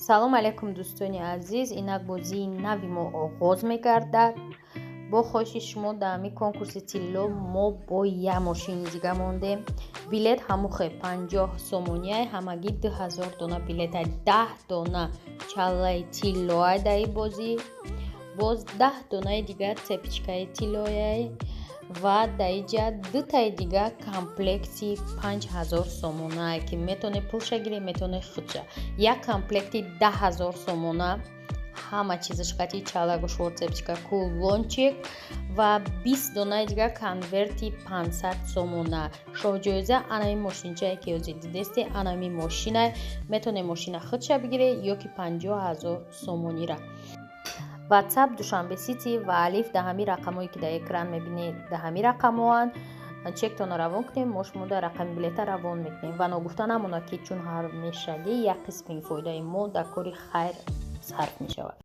Салом алейкум, дӯстони азиз! Инак бозии нави мо оғоз мегардад. Бо хоҳиши шумо дар ҳамин конкурси тилло мо бо як мошини дига мондем. Билет ҳамухе 50 сомониай, ҳамагӣ 2000 дона билетай, 10 дона чаллаи тиллоай дар ин бозӣ, боз 10 донаи дига цепочкаи тиллояй ва дар иҷа дутаи дига комплекти 5000 сомонае, ки метавонед пулша гиред, метавонед худша. Як комплекти 10 000 сомона, ҳама чизаш қати: чала, гӯшвор, цепочка, кулончик ва 20 донаи дига конверти 500 сомона. Шоҳҷоиза анами мошинчае, ки ҳозир дидесте, анами мошина. Метавонед мошина худша бигиред ё ки 50 000 сомонира. Ватсап Душанбе Сити ва Алиф дар ҳамин рақамҳое, ки дар экран мебинед, дар ҳамин рақамҳоанд. Чектонро равон кунем, мо шумо дар рақами билета равон мекунем. Ва ногуфта намонад, ки чун ҳамешагӣ як қисми фоидаи мо дар кори хайр сарф мешавад.